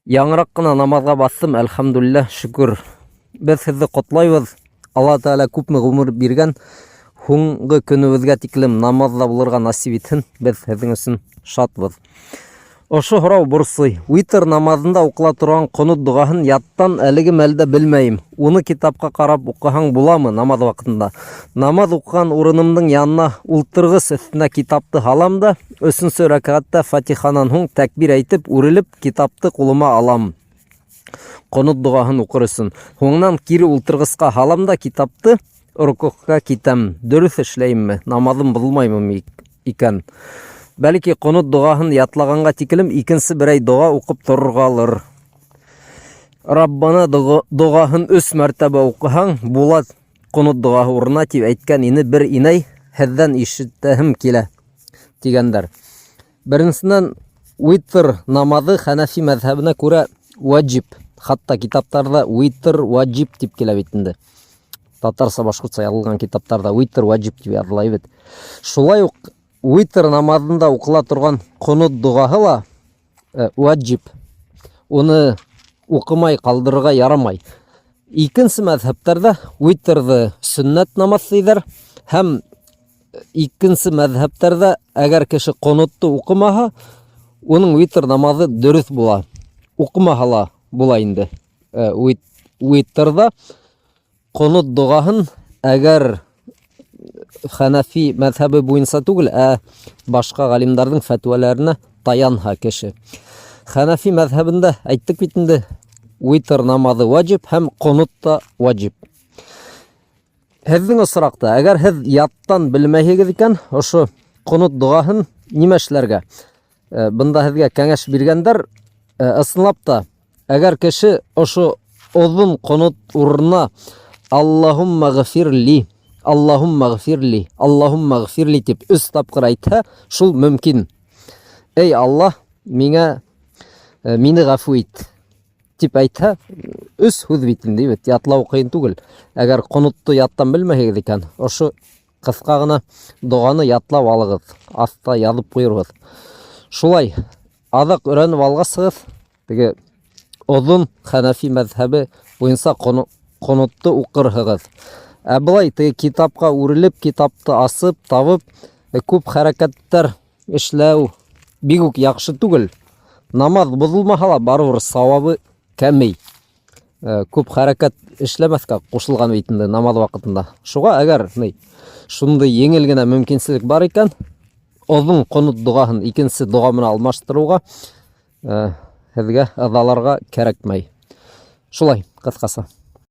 Яңыраҡ ҡына намаҙға баҫтым, әлхәмдүлилләһ, шөкөр. Беҙ һеҙҙе ҡотлайбыҙ. Алла Тәғәлә күпме ғүмер биргән, һуңғы көнөбөҙгә тиклем намаҙҙа булырға насип итһен. Беҙ һеҙҙең өсөн шатбыҙ. Ошо һорау борсой. Витр намаҙында уҡыла торған ҡонут доғаһын яттан әлеге мәлдә белмәйем. Уны китапҡа ҡарап уҡыһаң буламы намаҙ ваҡытында? Намаҙ уҡыған урынымдың янына ултырғыс өҫтөнә китапты һалам да, өсөнсө рәкәғәттә фатиханан һуң тәкбир әйтеп, үрелеп, китапты ҡулыма алам. Ҡонут доғаһын уҡыр өсөн. Һуңынан кире ултырғысҡа һалам да китапты рукуғка китәм. Дөрөҫ эшләйемме? Намаҙым боҙолмаймы икән? Бәлки, ҡонут доғаһын ятлағанға тиклем икенсе берәй доға уҡып торорғалыр. Раббана доғаһын өс мәртәбә уҡыһаң, була ҡонут доғаһы урынына тип әйткән ине бер инәй, һеҙҙән ишетәһем килә, тигәндәр. Беренсенән, витр намаҙы хәнәфи мәҙһәбенә күрә ваҗиб. Хатта китаптарҙа витр ваҗиб тип килә бит инде. Татарса, башҡортса яҙылған китаптарҙа витр ваҗиб тип яҙыла бит. Шулай уҡ витр намаҙында уҡыла торған ҡонут доғаһы ла э, ваҗиб. Уны уҡымай ҡалдырырға ярамай. Икенсе мәҙһәптәрҙә витрҙы сөннәт намаҙ тиҙәр һәм Икенсе мәҙһәптәрҙә әгәр кеше ҡонутты уҡымаһа, уның витр намаҙы дөрөҫ була. Уҡымаһа ла була инде. Э, витрҙа ҡонут доғаһын әгәр хәнәфи мәҙһәбе буйынса түгел, ә башҡа ғалимдарҙың фәтүәләренә таянһа кеше. Хәнәфи мәҙһәбендә әйттек бит инде, витр намаҙы ваҗиб һәм ҡонут та ваҗиб. Һеҙҙең осраҡта, әгәр һеҙ яттан белмәйһегеҙ икән, ошо ҡонут доғаһын нимә эшләргә? Э, бында һеҙгә кәңәш биргәндәр, э, ысынлап та, әгәр кеше ошо оҙон ҡонут урынына Аллаһумма ғфирли, Аллаһумма ғфирли, Аллаһумма ғфирли тип өс тапҡыр әйтһә, шул мөмкин. Эй Аллаһ, миңә э, мине ғәфү ит. Дип әйтһә, өс һүҙ бит инде, бит ятлау ҡыйын түгел. Әгәр ҡонутты яттан белмәһегеҙ икән, ошо ҡыҫҡа ғына доғаны ятлап алығыҙ, аҫта яҙып ҡуйырбыҙ. Шулай, аҙаҡ өйрәнеп алғасығыҙ, теге оҙон хәнәфи мәҙһәбе буйынса ҡонутты уҡырһығыҙ. Ә былай теге китапҡа үрелеп, китапты асып, табып, күп хәрәкәттәр эшләү бик үк яҡшы түгел. Намаҙ боҙолмаһа ла, барыбер сауабы кәмей. Э, күп хәрәкәт эшләмәҫкә ҡушылған бит инде намаҙ ваҡытында. Шуға әгәр ни шундый еңел генә мөмкинселек бар икән, оҙон ҡонут доғаһын икенсе доға менән алмаштырыуға э, һеҙгә ыҙаларға кәрәкмәй. Шулай, ҡыҫҡаса.